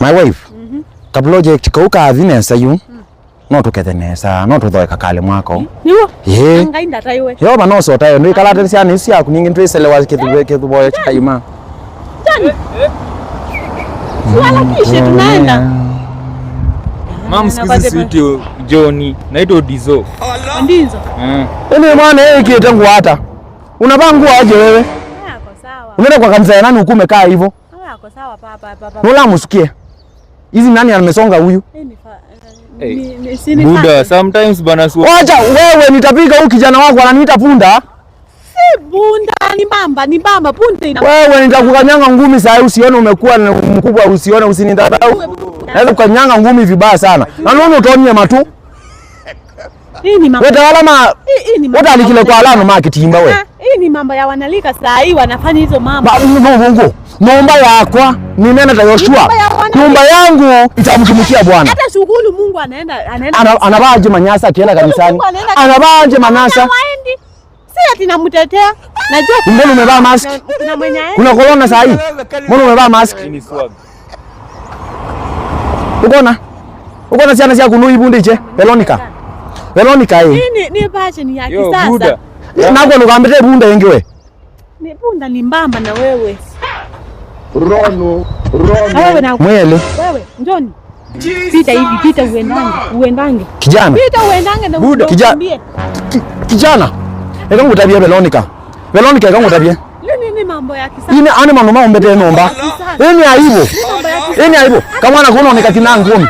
My wife. Ka project kau kathi nesa yu. No tukethe nesa, no tuthoe kakale mwako. Niwo. Ye. Ngai ndataiwe. Yova no sotayo ndwikalate syana isu syaku ningi ntwiselewa kithuboyo chaima. Jani. Tuharakishe tunaenda. Mam, siku hizi siitwi Johnny, naitwa Dizo. Ndizo. Eh. Ini mwana yeye kiete nguo hata. Unavaa nguo aje wewe? Ako sawa. Unaenda kwa kanisa ya nani huku umekaa hivyo? Ako sawa papa papa. Nola musikie. Hizi nani amesonga huyu? Hey. Ni si ni Buda, sometimes bana si Wacha wewe, nitapiga huyu kijana wako ananiita punda. Si bunda ni mamba, ni mamba punda ina. Wewe nitakukanyanga ngumi saa hii usione umekuwa mkubwa, usione usinidharau. Naweza kukanyanga ngumi vibaya sana. Na nini utonie matu? Hii ni mamba. Wewe tawala ma Hii ni mamba. wote alikile kwa alano makitimba we. Ah, hii ni mambo ya wanalika saa hii wanafanya hizo mambo. Ba Mungu. Nyumba yakwa ni nena ta Yoshua. Nyumba ya Bwana. Nyumba yangu itamtumikia Bwana. Hata shughuli Mungu anaenda anaenda. Anavaaje manyasa akienda kanisani? Mungu anaenda- Anavaaje manasa? Hawaendi. Si ati namtetea. Najua Mbona umevaa mask? kuna mwenye aendi. Kuna corona saa hii? Mbona umevaa mask? Hii ni swag. Ukona? Ukona siana sia kunui bundiche? Veronica. Veronica hii. Hii ni fashion ya Yo, kisasa. Buda. Nako nukambite bunda yengi we. Ni punda ni mbamba na wewe. Rono, Na wewe na Mwele wewe njoni. Pita hivi, pita uendange, uendange. kijana. Pita uendange na Buda. ukimbie. Kijana. Eka ngutabie Veronica. Veronica eka ngutabie. Nini ni mambo ya kisasa? Ine ane manoma umbete nomba. Ini aibu. Mambo ya kisasa. Ini aibu. Kamwana kuno nikatina ngumi.